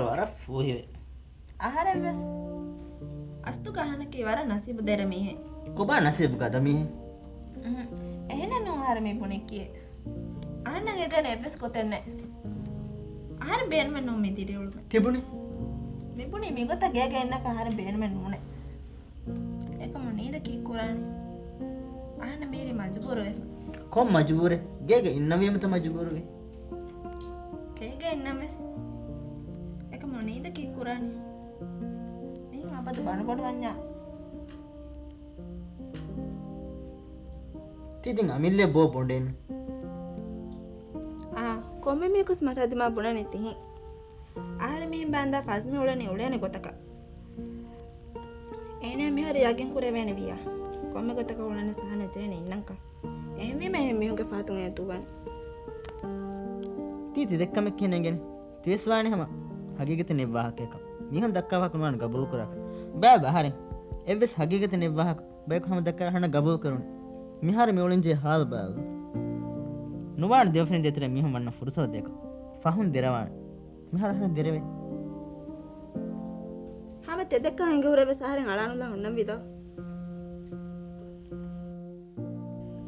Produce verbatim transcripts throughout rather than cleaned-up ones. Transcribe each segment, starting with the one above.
ވަރަށް ފޫހިވޭ. އަހަރެން ވެސް އަސްތު ކަހަނަކީ ވަރަށް ނަސީބު ދެރަ މީހެއް. ކޮބާ ނަސީބު ގަދަ މީހެއް؟ އުހު. އެހެނެއް ނޫން އަހަރެން މި ބުނެ ކިޔޭ. އަހަންނަށް އެދޭނެ އެއްވެސް ގޮތެއް ނެތް. އަހަރެން ބޭނުމެއް ނޫން މި ދިރިއުޅުމެއް. ތިބުނީ؟ މި ބުނީ މިގޮތަށް ގޭގަ އިންނަކަށް އަހަރެން ބޭނުމެއް ނޫނޭ. އެކަމު ނީލަ ކީއްކުރާނީ؟ އަހަންނަށް މިހިރީ މަޖުބޫރުވެފަ. ކޮން މަޖުބޫރެއް؟ ގޭގަ އިންނަވީމަތަ މަޖުބޫރުވީ؟ ގޭގަ އިންނަން ވެސް. އެކަމު ނީލަ ކީއްކުރާނީ؟ މީހުން އަބަދު ބަނޑުބޮޑުވަންޏާ. ތި ދިން އަމިއްލަ ބޯ ބޮނޑެއް. އާ، ކޮންމެ މީހަކުސް މަރާ ދިމާ ބުނަނީ ތިހިން. އަހަރެން މިހެން ބާންދާ ފާސް މި އުޅެނީ އުޅޭނެ ގޮތަކަށް. އޭނާ މިހާރު ޔަގީން ކުރެވޭނެ ވިޔާ. ކޮންމެ ގޮތަކަށް އުޅެނީ ސަހަނަ ޖެހޭނެ އިންނަންކަން. އެހެންވީމަ އެހެން މީހުންގެ ފަހަތުން އޭނަ ދުއްވާނެ. ތީ ތި ދެއްކަމެއް ކިހިނެއް އެނގެނީ؟ ތިވެސް ވާނެ ހަމަ ހަގީގަތެއް ނެތް ވާހަކައަކަށް. މީހުން ދައްކާ ވާހަކަ ނުވާނެ ގަބޫލު ކުރާކަށް. ބައި އަހަރެން އެއްވެސް ހަގީގަތެއް ނެތް ވާހަކަ ބަޔަކު ހަމަ ދައްކާ އަހަންނަށް ގަބޫލު ކުރުން. މިހާރު މި އުޅެން ޖެހޭ ހާލު ބައިވަރު. ނުވާނެ ދެމަފިރިން ދޭތެރޭ މީހުން ވަންނަ ފުރުސަތު ދޭކަށް. ފަހުން ދެރަވާނެ. މިހާރު އަހަރެން ދެރަވޭ. ހަމަ ތެދެއްކަން އެނގި ހުރެވެސް އަހަރެން އަޅާނުލާ ހުންނަންވީ ދޯ؟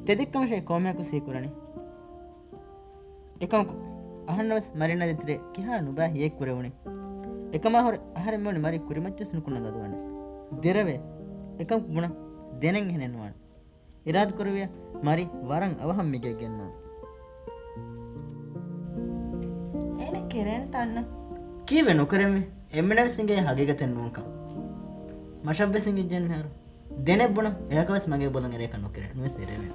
ތެދެއްކަމަށޭ ކޮންމެއަކު ސީ ކުރަނީ. އެކަމަކު، އަހަންނަށް ވެސް މަރިންނާ ދޭތެރޭ ކިހާ ނުބައި ހިޔެއް ކުރެވުނީ. އެކަމާ ހުރެ އަހަރެން މިވަނީ މަރި ކުރިމައްޗަސް ނުކުންނަ ގަދަވަން. ދެރަވޭ. އެކަމަކު ބުނަން ދެނެއް އެހެނެއް ނުވާނެ. އިރާދަކުރެއްވިޔާ މަރި ވަރަށް އަވަހަށް މިގެއަށް ގެންނާނެ. އޭނަ ކެރޭނެ ތަންނަ. ކީއްވެ ނުކެރެންވީ؟ އެންމެނަށް ވެސް އިނގޭ ހަގީގަތެއް ނޫންކަން. މަށަށް ވެސް އިނގިއްޖެ އަންހާރު. ދެނެއް ބުނަން، އެހަކަ ވެސް މަގޭ ބޮލަށް އެރޭކަށް ނުކެރޭ، ނުވެސް އެރެވޭނެ.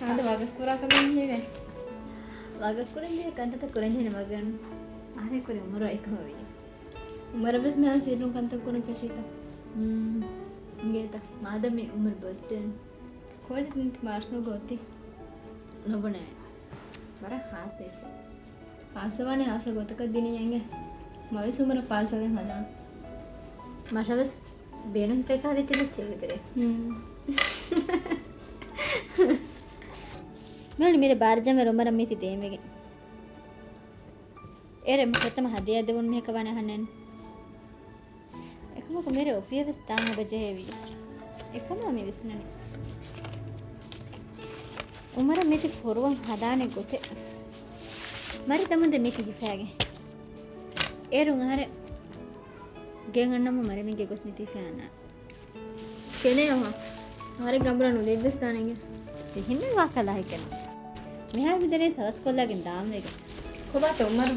އާދެ، ވަގަށް ކުރާ ކަމެއް ހީވޭ. ވަގަށް ކުރަންޖެހޭ ކަންތައްތައް ކުރަންޖެހޭނެ މަގަށް. އަހަރެން ކުރި އުމަރު އެކަމަށް ވިއްޔާ. އުމަރަށް ވެސް މިހާރު ސިއްރުން ކަންތައް ކުރަން ފެށީތަ؟ ހުން. އިނގޭތަ؟ މާދަމް މި އުމަރު ބޮއްދެން. ކޯޗެއް ތި މާރްސޯގަ އޮތީ؟ ނުބުނެވޭނެ. ވަރަށް ހާސް އެއްޗެއް. ހާސްވާނެ ހާސް ގޮތަކަށް ދިނީ އެނގޭ. މަވެސް އުމަރަށް ޕާރްސަލެއް ހަދާނަން. މަށަށް ވެސް ބޭނުން ހިފޭ ކަހަލަ އެއްޗެއް ނެތް އޭގެ ތެރޭ. ހުން. މިއުޅެނީ މިރޭ ބާރަ ޖަންވަރު އުމަރަށް މީތި ދޭންވެގެން. އޭރު އެންމެ ފުރަތަމަ ހަދިޔާ ދެވުނު މީހަކަށް ވާނެ އަހަންނޭން. އެކަމަކު މިރޭ އޮފީހަށް ވެސް ދާން އެބަ ޖެހޭ ވިއްޔާ. އެކަމާ މި ވިސްނަނީ. އުމަރަށް މީތި ފޮރުވަން ހަދާނެ ގޮތެއް. މަރި ދަމުންދެން މީތި ހިފާގެން. އޭރުން އަހަރެން ގެން އަންނަމުން މަރި މިގެ ގޮސް މީތި ހިފާ އަންނާނެ. ކެނެ އަހަ. އަހަރެން ގަނބުރާ ނުލިބިވެސް ދާނެ އިނގޭ. ތިހެންނެއް ވާކަށް ލާހިކެއް ނޫން. މިހާރު މި ދެނީ ސަވަސްކޮށްލާގެން ދާންވެގެން. ކޮބާތަ އުމަރު؟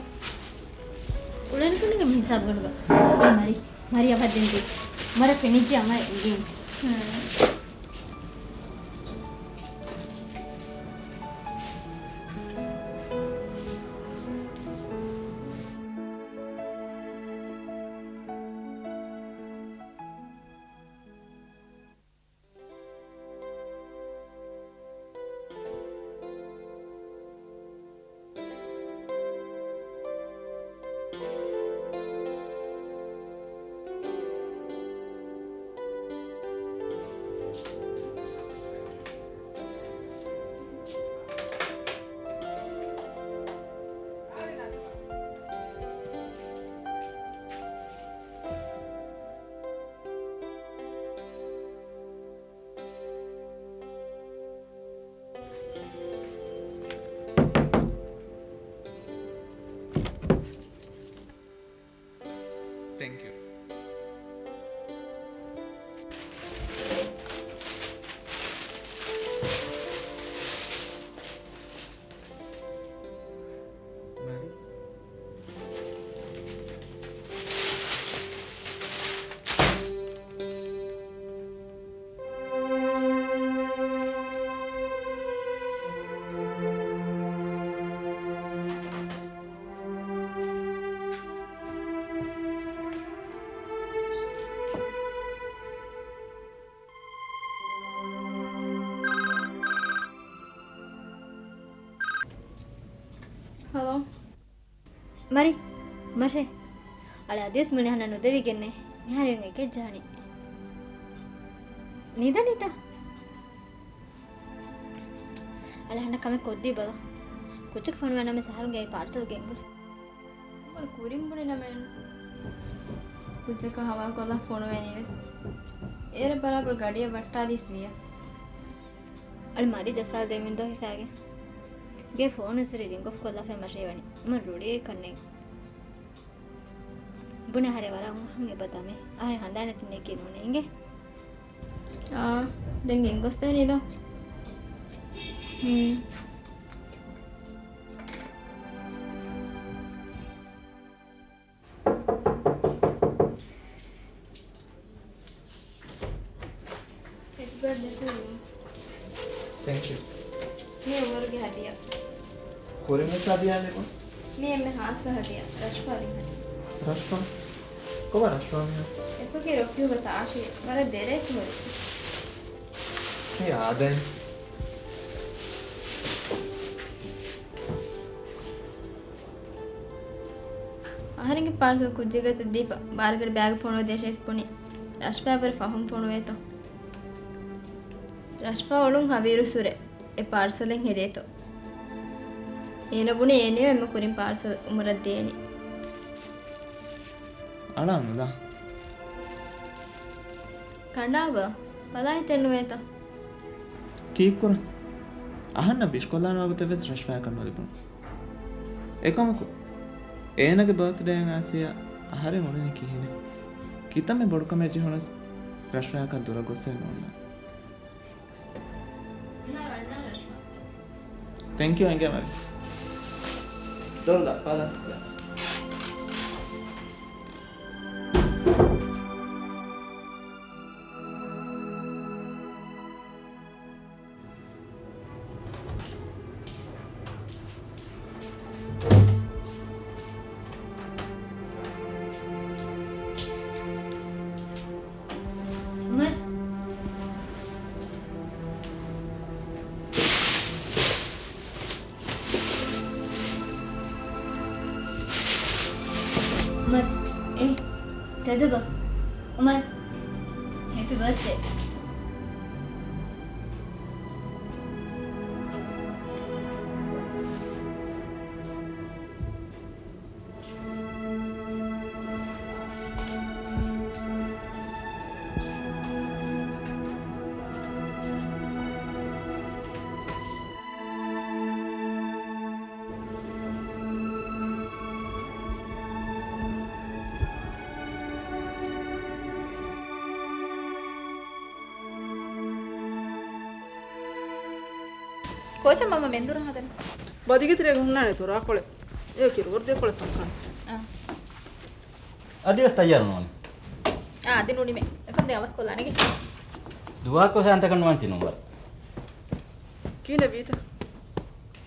އުޅެނިކުންނިގެ މި ހިސާބުގަނޑުގަ. އޭ މަރި. މަރި އަބަދު ދެން ދީ. އުމަރަށް ފެނިއްޖެ އަމާ އިނގޭ. ހުން. ހަލޯ. މަރި، މަށޭ. އަޅެ އަދިވެސް މުޅި ހަނަ ނުދެވިގެންނޭ. މިހާރު އެނގޭ ކެއްޖާނީ. ނީދާ، ނީދާ. އަޅެ ހަނަ ކަމެއް ކޮށްދީބަލަ. ކުއްޖަކު ފޮނުވާ ނަމަ ސަހަރުގެ ޕާރްސަލް ގެންގޮސް. ކުރިން ބުނި ނަމެއް. ކުއްޖަކަށް ހަވާލުކޮށްލާ ފޮނުވޭނީވެސް. އޭރަށް ބަރާބަރަށް ގަޑިއަށް ވައްޓާލީސް ވިޔަ. އަޅި މަރި ޖައްސާލަދޭ މިންދޯ ހިފާގެ. ގޭ ފޯނު ސިރި ރިންގް އޮފް ކޮށްލާފައި މަށޭ ވަނީ. މަ ރުޅިއެއް ކަންނޭނގެ. ބުނެ އަހަރެ ވަރަށް އުނހަން އެބަ ދަމޭ. އަހަރެ ހަނދާނެތި ނެކި ނޫނޭ އިނގޭ. އާ، ދެން ގެންގޮސްދޭނީ ދޯ. ހުން. ހެޕީ ބާތްޑޭ ޓޫ ޔޫ. ތެންކް ޔޫ. މީ އުމަރުގެ ހަދިޔާ. ކުރިން ވެސް ހަދިޔާ ލިބުނު. މީ އެންމެ ހާއްސަ ހަދިޔާ. ރަޝްފާ ދިން ހަދިޔާ. ރަޝްފާ؟ ކޮބާ ރަޝްފާ މީހާ؟ އެކުގެ ރުފިޔުގަ ތާށި ވަރަށް ދެރައެއް ހުރި. މީ އާދައިން. އަހަރެންގެ ޕާރްސަލް ކުއްޖެއް ގަތަށް ދީފަ، ބާރުގަޑި ބާގަށް ފޮނުވަދޭށޭ ވެސް ބުނި. ރަޝްފާ ވަރަށް ފަހުން ފޮނުވޭތޯ. ރަޝްފާ އޮޅުން ހަވީރުސުރެ އެ ޕާރްސަލެއް ހެދޭތޯ. އޭނަ ބުނި އޭނަ އެންމެ ކުރިން ޕާރްސަލް އުމަރަށް ދޭނީ. އަޅާ ނުލާ. ކަނޑާބަ، ބަލާ ހިތެއް ނުވޭތަ؟ ކީއްކުރަން؟ އަހަންނަށް ވިޝްކޮށްލާން ވާގޮތެއް ވެސް ރަޝްފާއަކަށް ނުލިބުނު. އެކަމަކު، އޭނަގެ ބާތުޑޭއަށް އާސިޔާ އަހަރެން އުޅެނީ ކިހިނެއް؟ ކިތަންމެ ބޮޑުކަމެއް ޖެހުނަސް ރަޝްފާއަކަށް ދުރަށް ގޮއްސޭ ނޯންނާނެ. ތެންކް ޔޫ އިނގޭ މަރި. ދޮންލަ ބަލަ. އުމަރު. އުމަރު، އޭ، ތެދުބަ. އުމަރު، ހެޕީ ބާތްޑޭ. ކޯޗަށް މަންމަ މެންދުރަށް ހަދަނީ. ބަދިގެ ތެރޭގަ ހުންނާނެ ތޮރާކޮޅެއް. އޭ ކިރުވަރުދޭކޮޅެއް ކަންކަން. އާ. އަދިވެސް ތައްޔާރު ނޫނީ. އާ، އަދި ނޫނީމޭ. އެކަމް ދެން އަވަސް ކޮށްލާނެގެ. ދުވާކޮށް ސައިންތަކަށް ނުވަން ތި ނުންވަރު. ކިހިނެއް ވީތަ؟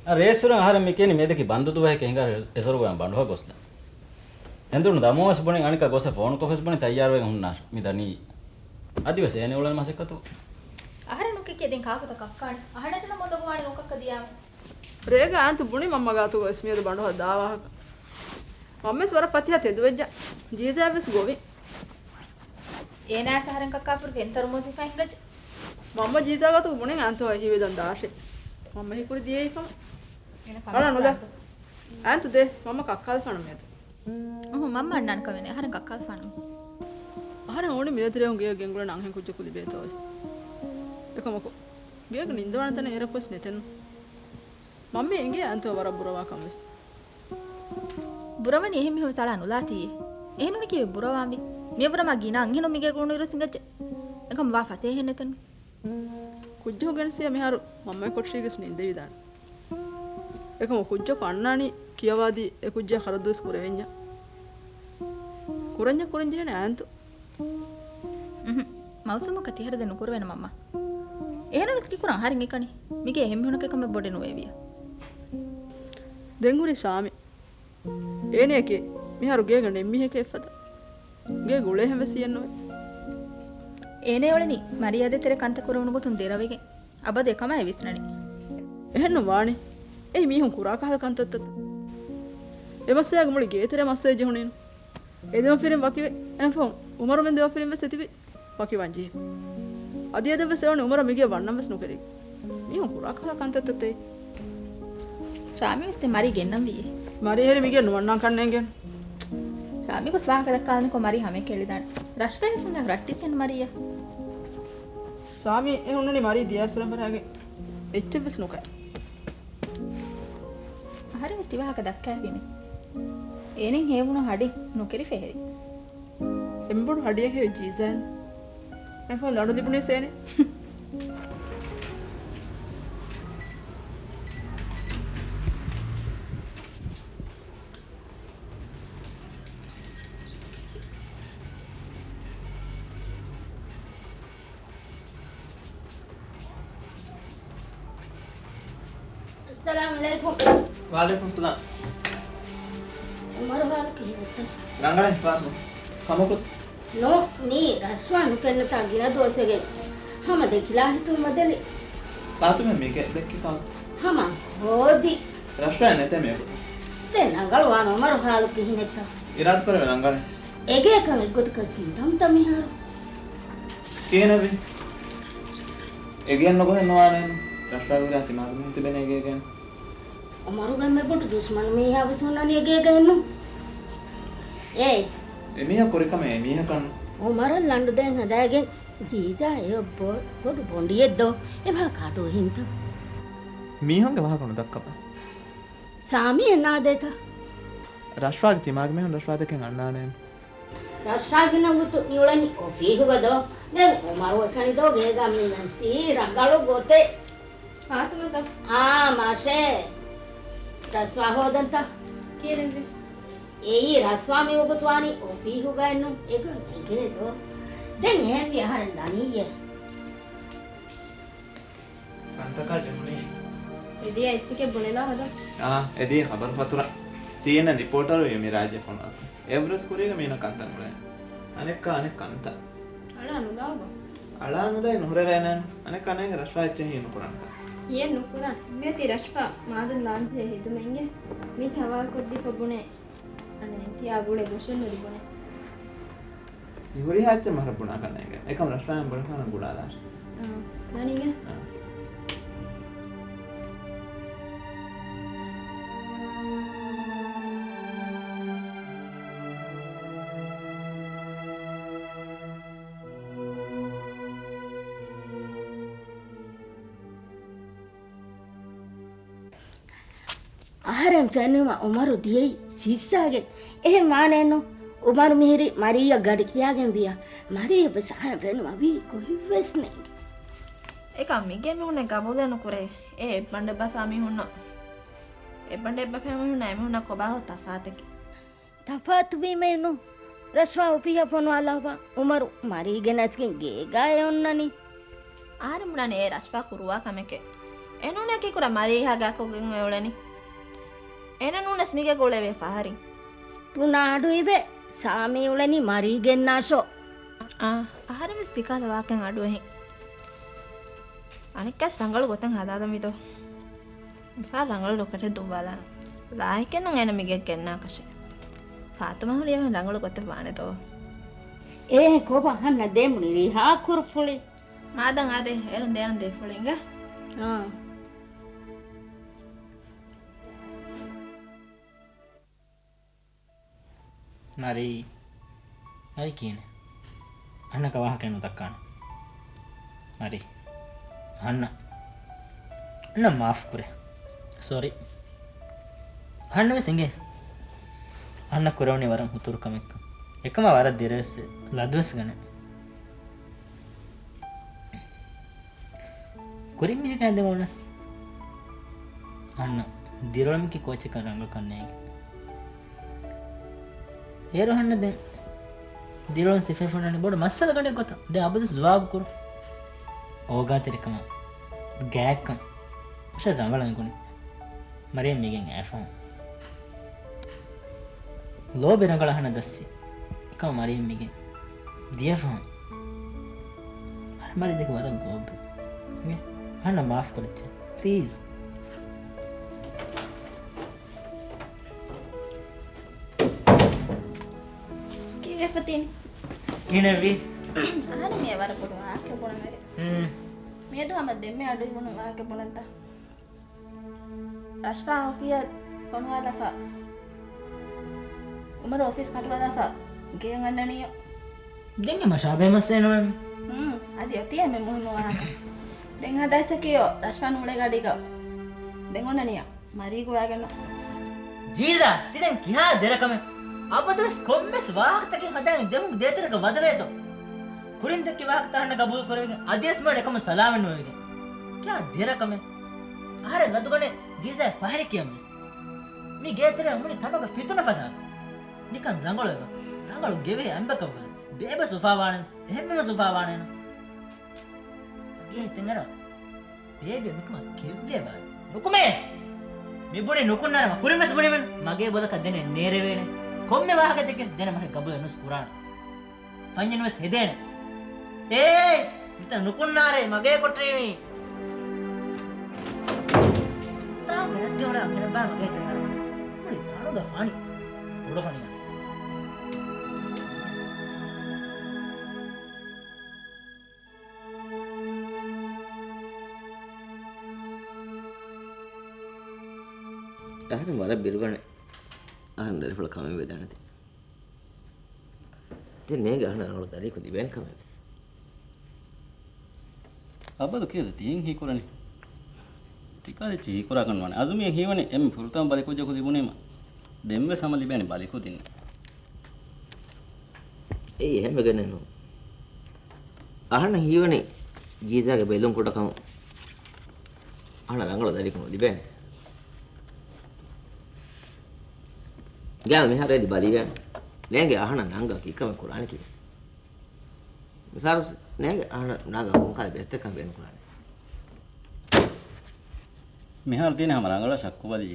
އަ، ރޭއްސުރެން އަހަރެން މި ކިޔަނީ މިއަދަކީ ބަންދު ދުވަހެކޭ ހިނގާ އެސޮރުގައި ބަނޑުހަ ގޮސްލަ. އެނދުނު ދަމުވެސް ބުނި އަނެކާ ގޮސް ފޯނު ކޮށްފަސް ބުނި ތައްޔާރުވެގެން ހުންނާށް. މި ދަނީ. އަދިވެސް އޭނެ އުޅެން މަސައްކަތު. އަހަރެން ނުކެއްކޭ ދެން ކާކުތަ ކައްކާނެ. އަހަންނަށް ނަމަ ދޮގުވާނެ ނުކައްކަ ދިޔާމެ. ރޭގަ އާންތު ބުނި މަންމަ ގާތުގަ ވެސް މިއަދު ބަނޑުހަ ދާ ވާހަކަ. މަންމަވެސް ވަރަށް ފަތިހަ ތެދުވެއްޖަ. ޖީޒާވެސް ގޮވި. އޭނާ އަހަރެން ކައްކާފަ ފެން ތަރުމޫސް ހިފާ ހިނގައްޖެ. މަންމަ ޖީޒާ ގާތު ބުނި އާންތު ހީވެދަން ދާށޭ. މަންމަ ހީކުރި ދިޔައީ ކަމަށް. އޭނަ އަޅާ ނުދާ. އާންތު ދޭ. މަންމަ ކައްކާލަފާނަ މިއަދު. އުހު، މަންމަ އަންނާނެ ކަމެއް ނެތް. އަހަރެން ކައްކާލަފާނަމެ. އަހަރެން އުޅުނީ މިދަތިރޭ ގެޔަށް ގެންގުޅެން އަންހެން ކުއްޖަކު ލިބޭތޯ ވެސް. އެކަމަކު، ގެޔަކަށް ނިންދަވާނެ ތަނެއް އޭރަކު ވެސް ނެތެއްނު. މަންމަ އެނގޭ އާންތު ވަރަށް ބުރަވާ ކަން ވެސް. ބުރަވަނީ އެހެން މީހުން ސަޅާ ނުލާތީ. އެހެން ނޫނީ ކީއްވެ ބުރަވާންވީ؟ މިޔަށްވުރެ މާ ގިނަ އަންހެނުން މިގޭގަ އުޅުނުއިރު ވެސް ހިނގައްޖެ. އެކަމަކު ވާ ފަސޭހައެއް ނެތެއްނު. ކުއްޖަކު ގެނެސް މިހާރު މަންމަ ކޮޓަރީގަ ވެސް ނިންދެވިދާނެ. އެކަމަކު ކުއްޖަކު އަންނާނީ ކިޔަވާދީ އެ ކުއްޖާ ޚަރަދުވެސް ކުރެވެންޏާ. ކުރަންޏާ ކުރަންޖެހޭނެ އާންތު. އުހު. މައުސޫމަކަށް ތިހަރަ ދެން ނުކުރެވޭނެ މަންމާ. އެހެންނަމަވެސް ކިކުރަން އަހަރެން އެކަނި. މިގޭ އެހެން މީހުންނަކަށް ކަމެއް ބޮޑެއް ނުވެވިޔާ. ދެން ހުރީ ސާމި. އޭނަޔަކީ މިހާރު ގޭގަ ނެތް މީހެކޭ އެއްފަދަ. ގޭގަ އުޅޭހެން ވެސް ހިޔެއްނުވޭ. އޭނަ އުޅެނީ މަރިޔާދަތެރި ކަންތައް ކުރެވުނު ގޮތުން ދެރަވެގެން. އަބަދު އެކަމާއި ވިސްނަނީ. އެހެންނު ވާނީ. އެއީ މީހުން ކުރާ ކަހަލަ ކަންތައްތަ؟ އެ މައްސަލައިގެ މުޅި ގޭތެރެ މައްސަލައެއް ޖެހުނީނު. އެ ދެމަފިރިން ވަކިވެ، އެހެންފަހުން އުމަރުމެން ދެމަފިރިން ވެސް އެތިބި ވަކިވާން ޖެހިފަ. އަދި އެދެން ވެސް އެވަނީ އުމަރަށް މިގޭ ވަންނަން ވެސް ނުކެރި. މީހުން ކުރާ ކަހަލަ ކަންތައްތައްތައް. ޝާމި ވެސް ދެ މަރީ ގެންނަން ވީ. މަރީ ހެރި މިގޭ ނުވަންނާން ކަންނޭނގެން. ޝާމި ގޮސް ވާހަކަ ދައްކާލަނިކޮށް މަރީ ހަމައެކަނި އެޅިދާނެ. ރަޝްފާ ހިފުން ދާ ރައްޓިސެން މަރީއަށް. ސާމީ އެ ހުންނަނީ މަރީ ދިޔައިސް ރަނބަރާގެ އެއްޗެއް ވެސް ނުކައި. އަހަރެން ވެސް ތި ވާހަކަ ދައްކާފީމެ. އޭނެން ހޭވުނު ހަޑި ނުކެރިފަ ހެރި. އެންމެ ބޮޑު ހަޑިއެއް ހެޔޮ ޖީޒާއިން. އެފަހުން ލަނޑު ލިބުނީސް އޭނެ. އައްސަލާމު ޢަލައިކުމް. ވަޢަލައިކުމް ސަލާމް. އުމަރު ހާލު ކިހިނެއްތަ؟ ރަނގަޅޭ ފާތުމަ. ކަމަކު؟ ނޯ، މީ ރަޝްފާ ނުފެންނަތާ ގިނަ ދުވަސްވެގެން. ހަމަ ދެކިލާ ހިތުން ބަދަލި. ފާތުމަ މީގެ ދެއްކި ކާކު؟ ހަމަ ހޯދި. ރަޝްފާ ނެތޭ މިއަކުތަ؟ ދެން ރަނގަޅުވާނެ އުމަރު ހާލު ކިހިނެއްތަ؟ އިރާދަކުރެވޭ ރަނގަޅޭ. އެގޭކަން އެއްގޮތަކަށް ނުދަންތަ މިހާރު؟ ކިހިނެއްވީ؟ އެގޭން ނުގޮހެއް ނުވާނެއެއްނު. ރަޝްފާގެ ހުރިހާ ތިމާގެ މީހުން ތިބެނީ އެގޭގައި. އުމަރުގެ އެންމެ ބޮޑު ދުޝްމަނު މީހާ ވެސް ހުންނަނީ އެގޭގައެއްނު. އޭ. އެމީހާ ކުރިކަމެއް އެމީހަކަށްނު. އުމަރަށް ލަނޑު ދޭން ހަދާގެން ޖީޒާ އެޔޮ ބޮ-، ބޮޑު ބޮނޑިއެއްދޯ. އެބަ ކާޓު ހިންތަ؟ މީހުންގެ ވާހަކަ ނުދައްކަބަ. ސާމީ އެނާދޭތަ؟ ރަޝްފާގެ ތިމާގެ މީހުން ރަޝްފާ ދެކެން އަންނާނެ. ރަޝްފާގެ ނަގުތު މިއުޅެނީ އޮފީހުގަ ދޯ؟ ދެން އުމަރު އެކަނި ދޯ ގޭގަ މީނަން ތީ ރަނގަޅު ގޮތެއް. ފާތުމަތަ؟ އާ، މާޝޭ. ރަޝްފާ ހޯދަންތަ؟ ކިޔަނެއްވެ؟ އެއީ ރަޝްފާ މިވަގުތު ވާނީ އޮފީހުގައެއްނު. އެގޮތް އެނގޭ ދޯ؟ ދެން އެހެންވީ އަހަރެން ދަނީއޭ. ކަންތަކާ ޖެހުނީ. އެދިޔަ އެއްޗެކޭ ބުނެލާ ހަދަ. އާ، އެދިޔަ ޚަބަރު ފަތުރަ. ސީއެންއެން ރިޕޯޓަރު ވީ މި ރާއްޖެ ފޮނުވާ. އެއްވުރެސް ކުރީގަ މީނަ ކަންތައް ނުޅޭ. އަނެއްކާ އަނެއް ކަންތައް. އަޅާ ނުލާބަ. އަޅާ ނުލާ ނުހުރެވޭނެ. އަނެއް ކަނޭގެ ރަޝްފާ އެއްޗެއް ހީނުކުރަންތަ؟ އެއް ނުކުރަން. މިއޮތީ ރަޝްފާ މާދަން ލާންޖެހޭ ހިދުމަތްގެ މި ހަވާލުކޮށްދީފަ ބުނޭ. އަނެއް ތިޔާ ގުޅޭ ގޮށެއް ނުލިބުނޭ. މި ހުރިހާ އެއްޗެއް މަހަރަށް ބުނާކަށް ނޭނގެ. އެކަމް ރަޝްފާއަށް ބުނެފާނަން ގުޅާލާށި. އާ، ދަނީގެ؟ އާ. އަހަރެން ފެނުމަށް އުމަރު ދިޔައީ ސިއްސާގެން. އެހެން ވާނެއެއްނު. އުމަރު މިހިރީ މަރީއަށް ގަޑި ކިޔާގެން ވިޔަ. މަރީއަށް ވެސް އަހަރެން ފެނުމަށް ވީ ގޮތްވެސް ނޭނގެ. އެކަމް މިގެން ނޫނެ ގަބޫލެއް ނުކުރޭ. އެ އެއްބަނޑެއްބަފާ މީހުންނަށް، އެއްބަނޑެއްބަފާ މީހުންނަށް އެމީހުންނަށް ކޮބާހޯ ތަފާތަކީ. ތަފާތުވީމައެއްނު. ރަޝްފާ އޮފީހަށް ފޮނުވާލާފަ އުމަރު މަރީގެ ނަސްގެން ގޭގައޭ އޮންނަނީ. އަހަރެން ބުނާނެ އެ ރަޝްފާ ކުރުވާ ކަމެކޭ. އެނޫނޭ ކީކުރާ މަރީހާ ގާތްކޮށްގެން އޮތް އުޅެނީ. އޭނަ ނޫނަސް މިގޭގަ އުޅެވޭ ފަހަރެއް. ތުނާ އަޑު އިވޭ ސާމީ އުޅެނީ މަރީގެންނާށޯ. އާ، އަހަރެން ވެސް ދިކާލަ ވާކަން އަޑު އެހެން. އަނެއްކާސް ރަނގަޅު ގޮތެއް ހަދާލަން ވީދޯ. މިފަހަރު ރަނގަޅު ލޮކެޓެއް ދުއްވާލާނަން. ލާހިކެއްނު އޭނަ މިގެ ގެންނާކަށެއް. ފާތުމަ ހުރިހާ ރަނގަޅު ގޮތެއް ވާނެ ދޯ. އޭ ކޮބާ ހަންނަ ދޭމުނި ރިހާ ކުރުފުޅި. މާދަން އާދޭ، އޭރުން ދޭނަން ދޭފުޅި އިނގޭ. އާ. މަރީ، މަރީ ކިހިނެއް؟ އަހަންނަކަށް ވާހަކައެއް ނުދައްކާނެ. މަރީ، އަހަންނަށް، އަހަންނަށް މާފު ކުރޭ. ސޮރީ. އަހަންނަށް ވެސް އިނގޭ. އަހަންނަށް ކުރެވުނީ ވަރަށް ހުތުރު ކަމެއްކަން. އެކަމާ ވަރަށް ދިރަވެސް ވެ، ލަދުވެސް ގަނެ. ކުރިން މީހަކާ އެދެން އޮނަސް އަންނަ ދިރޮޅުމަކީ ކޯޗެއްކަން ރަނގަޅުކަން ނޭނގެ. އޭރު އަންނަ ދެން ދިރޮޅުން ސިފައިފުންނަނީ ބޮޑު މައްސަލަ ގަނޑެއް ގޮތަށް. ދެން އަބަދުސް ޖުވާބު ކުރުން. އޯގާތެރިކަމާ ގާތްކަން މަށަށް ރަނގަޅަށް އެނގުނީ. މަރިޔަމް މިގެން އައިފަހުން ލޯބި ރަނގަޅަށް އަހަންނަށް ދަސްވި. އެކަމަށް މަރިޔަމް މިގެން ދިޔަފަހުން އަހަން މަރިޔަމް ދެކެ ވަރަށް ލޯބިވި. އަހަންނަށް މާފު ކުރައްޗޭ. ޕްލީޒް. ފަތީން. ކިހިނެއްވީ؟ އަހަނި މިއަށް ވަރަށް ބޮޑު ވާހަކަ ބުނަމެވެ. ހުން. މިއަދު ހަމަ ދެންމެ އަޑު އިވުނު ވާހަކަ ބުނަންތަ؟ ރަޝްފާ އޮފީހަށް ފޮނުވާލާފަ، އުމަރު އޮފީސް ކަނޑުވާލާފަ، ގެޔަށް އަންނަނީޔޯ. ދެން އެ މަށާބޭ މައްސަލަ ނުވެން. ހުން، އަދި އޮތީ އެންމެ މުހިންމު ވާހަކަ. ދެން ހަދާ އެއްޗަކީ ރަޝްފާ ނޫޅޭ ގަޑީގަ. ދެން އޮންނަނީޔާ. މަރީގު ވައިގަނޑު. ޖީޒާ، ތި ދެން ކިހާ ދެރަކަމެއް؟ އަބަދުވެސް ކޮންމެސް ވާހަކަތަކެއް ހަދާން ދެމުގެ ދޭތެރޭގަ ވަދެވޭތޯ؟ ކުރިން ދެއްކި ވާހަކަތައް އަހަންނަށް ގަބޫލު ކުރެވިގެން އަދިވެސް މިއަންނަ އެކަމަށް ސަލާމަތް ނުވެވިގެން. ކިހާ ދެރަކަމެއް؟ އަހަރެން ލަދުގަނޭ ޖީޒާ ފަހަރެއް ކިޔަން ވެސް. މި ގޭތެރޭ މުޅި ތަނުގަ ފިތުނަ ފަސާދަ. ނިކަން ރަނގަޅު އެބަ. ރަނގަޅު ގެވޭ އަނބަކަށް ވަލަ. ބޭބަސް އުފާވާނެ. އެހެންމެ އުފާވާނެ. ގޭ ހިތެއް އަރާ. ބޭބެ މިކަމަށް ކެއްވޭ ބާރު. ނުކުމޭ! މި ބުނި ނުކުންނާރަ މަ ކުރިން ވެސް ބުނިމެން މަގޭ ބޮލަކަށް ދެނެއް ނޭރެވޭނެ. ކޮންމެ ވާހަކަތަކެއް ދެނެ މަހެއް ގަބޫލެއް ނުސް ކުރާނެ. ފަންޏެއް ނުވެސް ހެދޭނެ. އޭ! މިތަން ނުކުންނާރޭ މަގޭ ކޮޓަރީމީ. ތާ ގެނެސްގެ ވަޑާ ކެނެއްބާ މަގޭ ހިތެއް އަރާ. މުޅި ތަނުގަ ފަނި. ބޮޑު ފަނިއާ. އަހަރެން ވަރަށް ބިރުގަނެ. އަހަރެން ދަރިފުޅަށް ކަމެއް ވެދާނެތީ. ދެން ނޭނގެ އަހަންނަށް ރަނގަޅު ދަރިއަކު ލިބޭނެ ކަމެއް ވެސް. އަބަދު ކިޔަދު ތިހެން ހީކުރަނީ. ތިކާލެއްޗި ހީކުރާކަން ވާނެ. އަޒުމީ ހީވަނީ އެންމެ ފުރަތަމަ ބަލިކުއްޖަކު ލިބުނީމަ. ދެންވެސް ހަމަ ލިބޭނެ ބަލިކުދިންނެއް. އެއީ އެހެންވެގެނެއް ނޫން. އަހަންނަށް ހީވަނީ ޖީޒާގެ ބެލުން ކުޑަކަމުން އަހަންނަށް ރަނގަޅު ދަރިކަމެއް ލިބޭނެ. ގާ މިހާރު އެދި ބަލިވޭނެ. ނޭނގެ އަހަންނަށް ނަންގަ ކިކަމެއް ކުރާނެ ކީވެސް. މިފަހަރު ނޭނގެ އަހަންނަށް ނަންގަ ކޮންކަހަލަ ބެސްތަކަން ބޭނުން ކުރާނެ. މިހާރު ދީން ހަމަ ރަނގަޅަށް ޝައްކު ބަލި.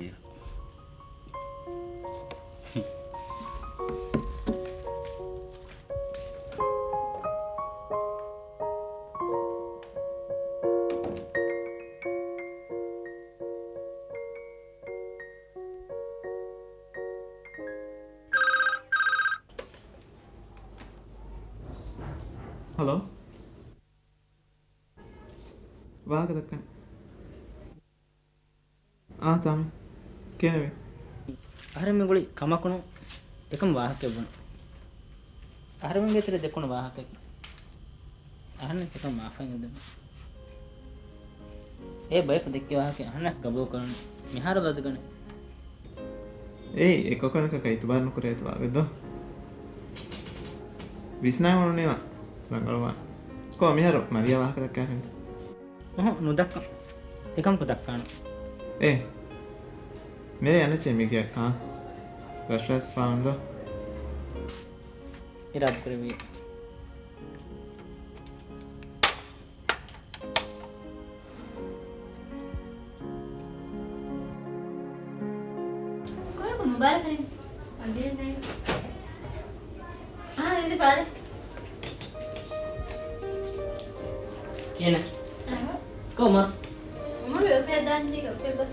ހަލޯ. ވާހަކަ ދައްކަން. އާ، ސާމި. ކިހިނެއްވީ؟ އަހަރެން މި ގުޅި ކަމަކުނު އެކަމް ވާހަކައެއް ބުނު. އަހަރެމެންގެ ތެރެ ދެކުނު ވާހަކައެއް. އަހަންނަށް އެކަން މާފައިން އެދުން. އޭ ބަޔަކު ދެއްކި ވާހަކަ އަހަންނަސް ގަބޫލު ކުރަން މިހާރު ލަދުގަނެ. އޭ، އެ ކޮކަނަކަކަށް އިތުބާރު ނުކުރޭ އިތުބާރު ވެއްދޯ. ވިސްނާ އުޅުނީމަ ރަނގަޅުވާން. ކޯ މިހާރު މަރިޔާ ވާހަކަ ދައްކާފިން؟ އުހު، ނުދައްކަ. އެކަމަކު ދައްކާނު. އޭ. މިރޭ އަނެއްޗެއް މިގެއަށް ކާ. ރަޝްރަޝް ފާންދޯ. އިރާދަކުރެއްވި. ކޮޅަކު މުބާރަކަށް އަދިއެއް ނޭނގެ. އާ، އިނދެ ފާދެ. ކިހިނެއް؟ ކޮމަ؟ އުމަރު އޮފީހަށް ދާން ޖީގަ އޮފީހަށް ގޮސް.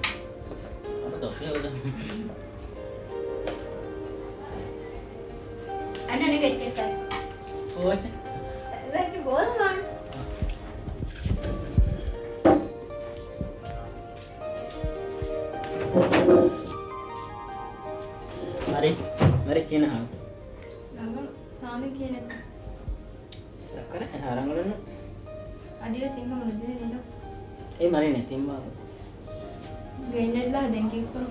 އަބަދު އޮފީހަށް ގޮސް. އަންނަ ނިގަ އެއްޗެއް ކާ. ކޯޗެއް؟ ދެން ބޯލަ ވާން. މަރި، މަރި ކިހިނެއް ހާލު؟ ރަނގަޅު. ސާމި ކިހިނެއްތަ؟ ސަކަރ އެހާ ރަނގަޅެއްނު. އަދިވެސް އިންކަމު ނުޖެހެނީތަ؟ އެ މަރިނެ ތިން ބާބަތު. ގެންނެއްލާ ދެން ކީއްކުރު؟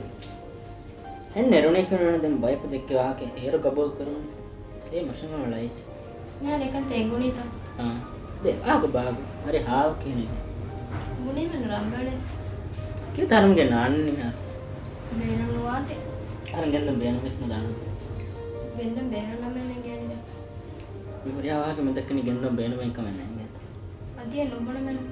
ހެން ނެރުނީ ކިނުނު ދެން ބަޔަކު ދެއްކި ވާހަކަ އޭރު ގަބޫލު ކުރުން. އޭ މަށަނގަ ޅައިޗް. މިހާރު އެކަން ތޭ ގުނީތަ؟ އާ. ދެ އާގު ބާގު. މަރި ހާލު ކިހިނެއް؟ ގުނީމެން ރަނގަޅެއް. ކިތަރުމްގެ ނާންނި މިހާރު. ބޭނުން ނުވާތި. އަހަރެން ގެންދަން ބޭނުން ވެސް ނުދާނަން. ގެންދަން ބޭނުން ނަމެއް ނެގޭނެ. މި ހުރިހާ ވާހަކަ މި ދައްކަނީ ގެންދަން ބޭނުމެއް ކަމެއް ނޭނގޭތަ؟ އަދިއެއް ނުބުނުމެން.